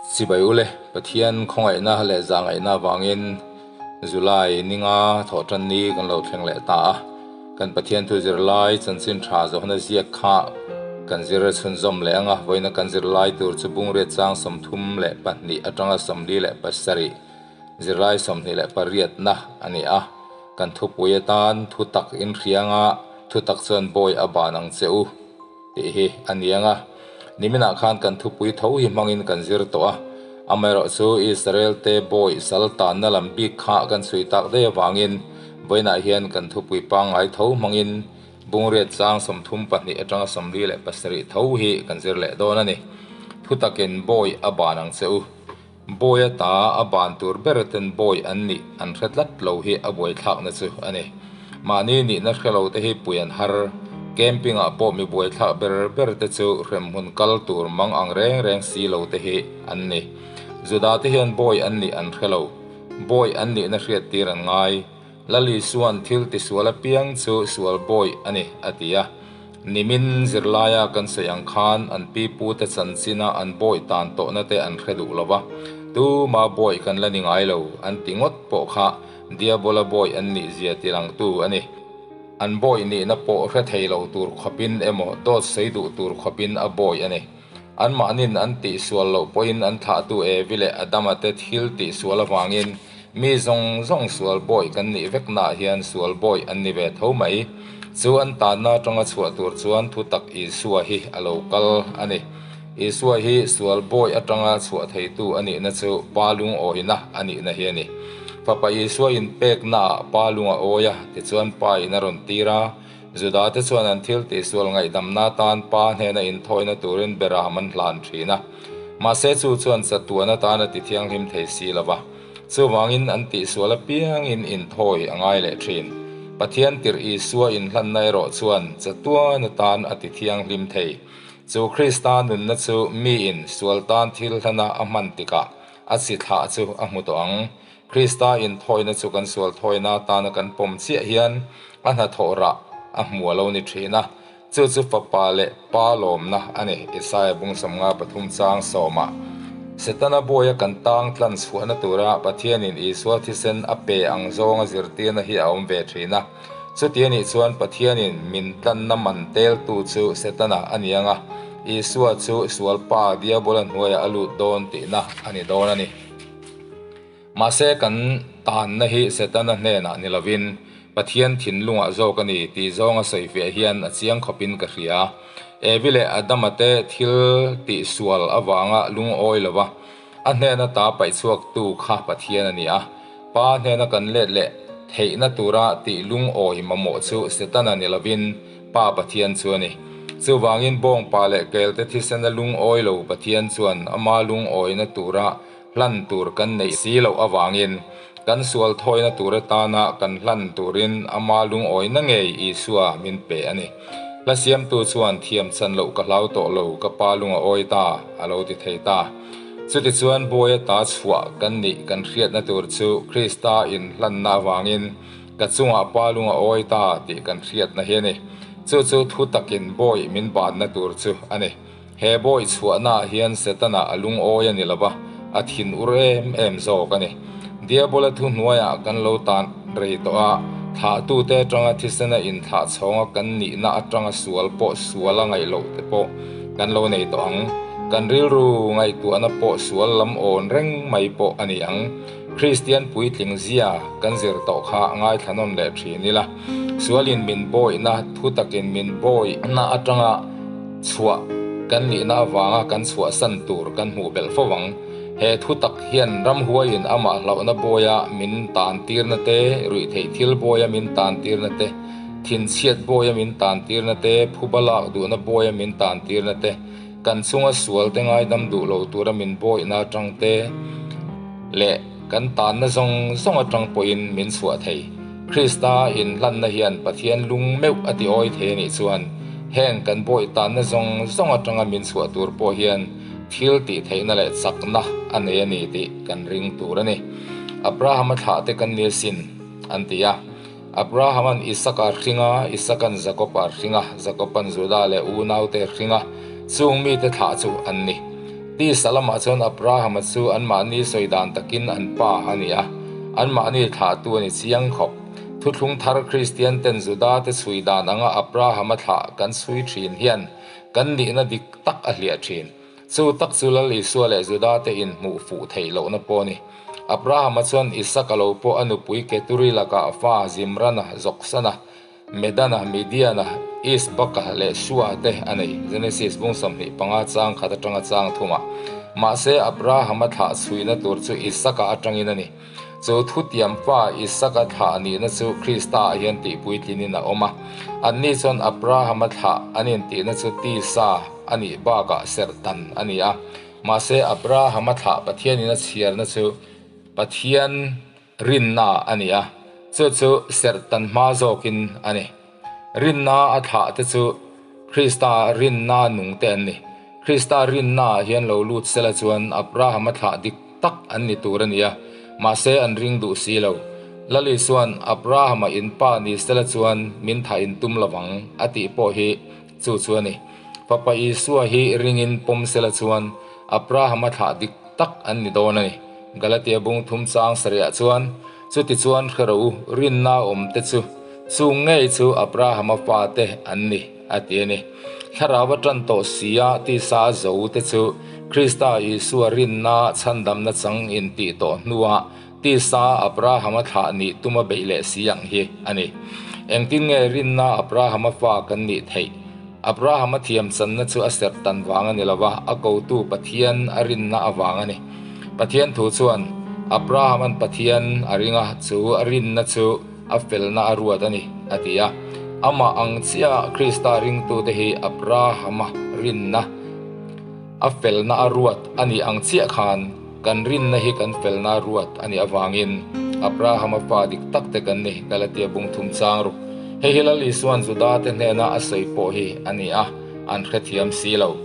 Chibai ule, Pathian khawngaihna leh zahngaihna avangin July ninga thawhtan ni kan lo thleng leh ta a. Kan Pathian thu zirlai chanchin tha zawhna ziak kha kan zir chhunzawm leh ang a, vawiina kan zirlai tur chu Bungriat chang 32 atanga 47 zirlai 28 na a ni a. Kan thupui atan thutak inhrianga thutak chuan bawi a ban ang che u. Tih hi a ni ang a, niminah khan kan thupui tho hi hmangin kan zir tawh a, amaherawhchu Israel te bawi sal tanna lam bik kha kan chhui tak daih avangin vawiinah hian kan thupui pangngai tho hmangin Bungriat chang 32 atanga 47 tho hi kan zir leh dawn a ni. Thutakin bawi a ban ang che u. Bawi ata a ban tur ber ten bawi an nih an hre tlat lo hi a buaithlakna chu a ni. Mahni nihna hre lo te hi pui an har. Camping ah pawh mi buaithlak ber ber te chu hremhmun kal tur mang ang reng reng si lo te hi an ni. Juda te hian bawi an nih an hre lo. Bawi an nihna hriat tir an ngai. Lal Isua'n thil tisual apiang chu sual bawi a ni, a ti a. Nimin zirlaia kan sawi ang khan an pipute chanchina an bawi tan tawhna te an hre duh lo va, tuma bawi kan la ni ngai lo an ti ngawt pawh kha Diabola bawi an nih zia tilangtu a ni. An bawi nihna pawh hre thei lo tur khawpin emaw dawt sawi duh tur khawpin a bawi a ni. Anmahnin an tihsual loh pawhin an thlahtu Evi leh Adama te thil tihsual avangin mi zawng zawng sual bawi kan nih veknaah hian sual bawi an ni ve tho mai. Chu an tanna atanga chhuah tur chuan thutak Isua hi a lo kal a ni. Isua hi sual bawi atanga chhuah theitu a nihna chu Pa lungawina a nihna hi a ni. Fapa Isua inpeknaah Pa lung a awi a, tichuan Pa in a rawn tir a. Juda te chuan an thil tihsual ngaihdamna atan Pa hnena inthawina turin beram an hlan thin a. Mahse chu chuan chatuan atan a ti thianghlim thei si lo va. Chuvangin an tihsual apiangin inthawi a ngai leh thin. Pathian tirh Isua inhlanna erawh chuan chatuan atan a ti thianghlim thei. Chu Krista nunna chu miin sual tan thil hlana a hman tikah a chi thlah chu a hmu tawh ang. Krista inthawina chu kan sual thawina atana kan pawm chiah hian a hnathawh rah a hmu a lo ni thin a, chu chu Fapa leh Pa lawmna a ni, Isaia bung 53 chang sawmah. Setana bawia kan tang tlan chhuahna tura Pathianin Isua thisen a pe ang zawnga zirtirna hi a awm ve thin a. Chuti a nih chuan Pathianin min tlanna man teltu chu Setana a ni ang a, Isua chu sual pa Diabola hnuaiah a lut dawn tihna a ni dawn a ni. Mahse kan tanna hi Setana hnenah ni lovin Pathian thinlungah zawk a ni tih zawnga sawifiah hian a chiang khawpin ka hria. Evi leh Adama te thil tihsual avanga lungawi lova a hnena ta paihchhuaktu kha Pathian a ni a. Pa hnena kan let leh theihna tura tih lungawi mamawh chu Setana ni lovin Pa Pathian chu a ni. Chuvangin bawngpa leh kelte thisena lungawi lo Pathian chuan ama lungawina tura Hlan tur kan neih si loh avangin kan sual thawina tur atana kan hlan turin ama lungawina ngei Isua min pe a ni. Hla siamtu chuan thiam chan loh ka hlau tawh lo, ka pa lung a awi ta, a lo ti thei ta. Chutichuan Bawi ata chhuah kan nih kan hriatna tur chu Krista inhlanna avangin ka chungah pa lung a awi ta tih kan hriatna hi a ni. Chu chu thu takin Bawi min banna tur chu a ni. He bawi chhuahnaah hian Setana a lungawi a ni lo va, a thin ur em em zawk a ni. Diabola thu hnuaiah kan lo tan rei tawh a, thlahtute atanga thisena inthlah chhawnga kan nihna atanga sual pawh sual a ngaih loh te pawh kan lo nei tawh ang. Kan rilru ngaihtuahna pawh sual lam awn reng mai pawh a ni ang. Kristian puitling zia kan zir tawh kha ngaithla nawn leh thin ila, sualin min bawihna, thu takin min bawihna atanga chhuah kan nihna avanga kan chhuahsan tur kan hmuh belh fo ang. He thu tak hian ramhuaiin amah hlauhna bawia min tan tirna te, ruihtheih thil bawia min tan tirna te, thinchhiat bawia min tan tirna te, phuba lak duhna bawia min tan tirna te, Kan chunga sualte ngaidam duh lo tura min bawihna atang te leh kan tanna zawng zawng atang pawhin min chhuah thei. Krista inhlanna hian Pathian lung meuh a ti awi thei a nih chuan heng kan bawih tanna zawng zawng atanga min chhuah tur pawh hian thil tih theihna leh chakna a nei a ni tih kan ring tur a ni. Abrahama thlahte kan ni asin, an ti a. Abrahaman Isaka hring a, Isakan Jakopa hring a, Jakopan Juda leh unaute hring a, chung mite thlah chu an ni. Tisa lamah chuan Abrahama chu anmahni sawi dan takin an pa a ni a, anmahni thlahtu a ni chiang khawp. Thuthlung thar Kristian ten Juda te chhui dan anga Abrahama thlah kan chhui thin hian kan nihna dik tak a hliah thin. Chu tak chu Lal Isua leh Juda te inhmuh fuh theih lohna pawh a ni. Abrahama chuan Isaka lo pawh a nupui Keturi lakah fa Zimrana, Joksana, Medana, Midiana, Isbaka leh Shua te a nei, Genesis bung 25 chang khat atanga chang thumah. Mahse, Abrahama thlah chhuihna tur chu Isaka atangin a ni. Chu thutiam fa Isaka thlah nihna chu Krista-ah hian tihpuitlinin a awm a. Anni chuan Abrahama thlah an intihna chu tisa a nih bakah serhtan a ni a. Mahse, Abrahama thlah Pathianin a chhiarna chu Pathian Rinna a ni a, chu chu serhtan hma zawkin a ni. Rinna a thlah te chu Krista rinna nung te an ni. Krista rinnaah hian lo lut sela chuan Abrahama thlah dik tak an ni tur a ni a, mahse an ring duh si lo. Lal Isua'n Abrahama in pa ni sela chuan min thah in tum lovang a tih pawh hi chu chu a ni. Fapa Isua hi ringin pawm sela chuan Abrahama thlah dik tak an ni dawn a ni. Galatia bung thum chang sarihah chuan, Chutichuan hre rawh u, rinna awm te chu, chung ngei chu Abrahama fate an ni, a ti a ni. Thlarau a tan tawh sia tisa a zo te chu Krista Isua rinna chhandamna chang intih tawh hnuah tisa Abrahama thlah nih tuma beih leh si ang hi a ni. Engtin nge rinna Abrahama fa kan nih theih? Abrahama thiamchanna chu a serh tan vang a ni lo va, a kotu Pathian a rinna avang a ni. Pathian thu chuan, Abrahama'n Pathian a ring a, chu a rinna chu a felna a ruat a ni, a ti a. Amah ang chiah Krista ringtute hi Abrahama rinna a felna a ruat a nih ang chiah khan kan rinna hi kan felna a ruat a nih avangin Abrahama fa dik tak te kan ni, Galatia bung thum chang ruk. Hei hi Lal Isua'n Juda te hnena a sawi pawh hi a ni a, an hrethiam si lo.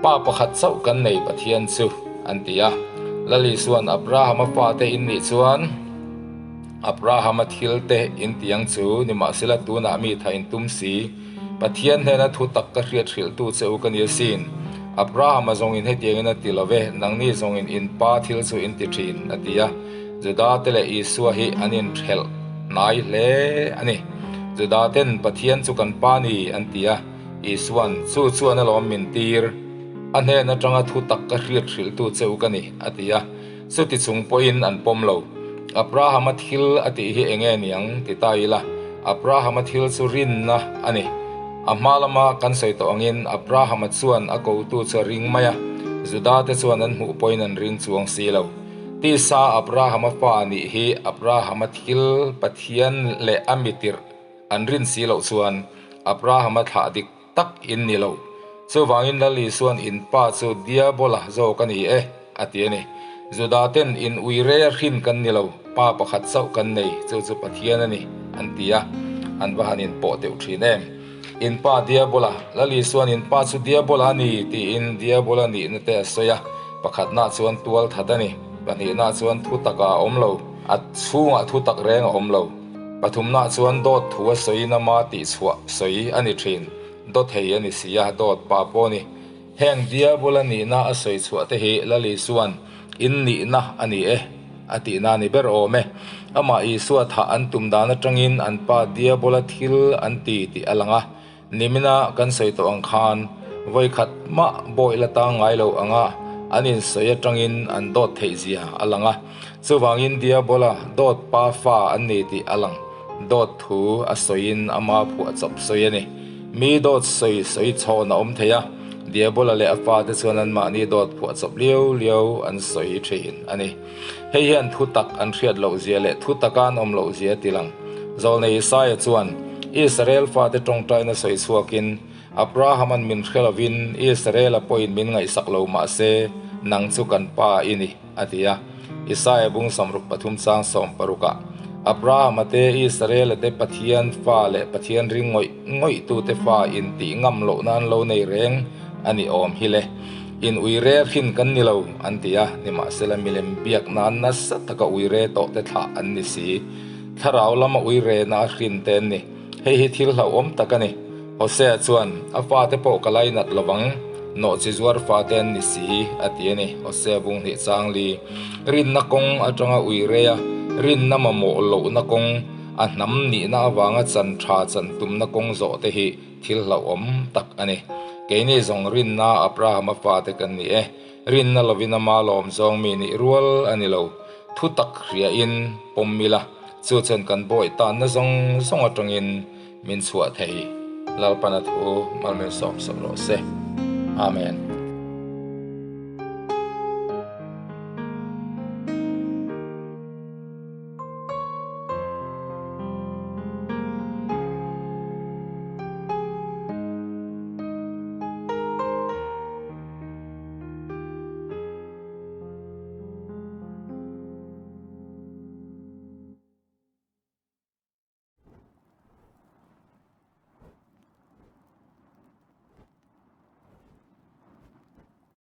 Pa pakhat chauh kan nei Pathian chu, an ti a. Lal Isua'n Abrahama fate in nih chuan Abrahama thil te in ti ang chu, nimahsela tunah mi tha in tum si. Pathian hnena thu tak ka hriat hrilhtu che u ka ni asin. Abrahama zawngin hetiangin a ti lo ve, nangni zawngin in pa thil chu in ti thin, a ti a. Juda te leh Isua hi an inthelh hnai hle a ni. Juda ten Pathian chu kan pa ni an ti a, Isua'n chu chuan alawm min tir, a hnen atanga thu tak ka hriat hrilhtu che u ka ni, a ti a. Chuti chung pawhin an pawm lo. Abrahama thil a tih hi enge niang ti ta ila, Abrahama thil chu rinna a ni. A hma lama kan sawi tawh angin Abrahama chuan a kotu chu a ring mai a, Judate chuan an hmuh pawhin an ring chuang si lo. Tisa Abrahama fa nih hi Abrahama thil Pathian leh a mitirh an rin si loh chuan Abrahama thlah dik tak in ni lo. Chuvangin Lal Isua'n in pa chu Diabola zawk a ni e, a ti a ni. Judaten in ui rei a hrin kan ni lo, pa pakhat chauh kan nei, chu chu Pathian a ni, an ti a. An va han inpawh deuh thin em. In pa Diabola, Lal Isua'n in pa chu Diabola a ni, tiin Diabola nihna te a sawi a. Pakhatna chuan tual that a ni, pahnihna chuan thu takah a awm lo, a chhungah thu tak reng a awm lo. Pathumna chuan dawt thu a sawiin ama tihchhuah sawi a ni thin. Dawt hei a ni si a, dawt pa pawh a ni. Heng Diabola nihna a sawi chhuah te hi Lal Isua'n in nihna a ni e a tihna a ni ber awm e. Amah Isua thah an tum dan atangin an pa Diabola thil an ti tih a lang a. Nimina kan sawi tawh ang khan vawikhat mah bawi la tang ngai lo anga an insawi atangin an dawt theih zia a lang a. Chuvangin Diabola dawt pa fa an ni tih a lang. Dawt thu a sawiin ama phuah chawp sawi a ni. Mi dawt sawi sawi chhawn a awm thei a, Diabola leh a fate chuan anmahni dawt phuah chawp liau liau an sawi thin a ni. Hei hian thu tak an hriat loh zia leh thu taka an awm loh zia a ti lang. Zawlnei Isaia chuan Israel fate tawngtaina sawi chhuakin, Abrahama'n min hre lovin Israela pawhin min ngaihsak lo mah se, nang chu kan pa i ni, a ti a. Isaia bung 63 chang 16ah, Abrahama te, Israela te Pathian fa leh Pathian ring ngawih ngawihtute fa intih ngam lohna an lo nei reng a ni awm hi le. In uire hrin kan ni lo, an ti a, nimahsela milem biak nan nasa taka uire tawh te thlah an ni si. Thlarau lama uirena a hrin te an ni. Hei hi thil hlauhawm tak a ni. Hosea chuan, A fate pawh ka lainat lovang. Nawhchi zuar fate an ni si, a ti a ni. Hosea bung hnih chang li. Rinna kawng atanga ui rei a, rinna mamawh lohna kawng, a hnam nihna avanga chan tha chan tumna kawng zawh te hi thil hlauhawm tak a ni. Keini zawng rinna Abrahama fate kan ni e. Rinna lovin ama lawm zawng mi nih rual a ni lo. Thu tak hriain pawm ila, chu chuan kan bawi tanna zawng zawng atangin min chhuah thei. Lalpana thu malmin sawm sawm rawh se. Amen.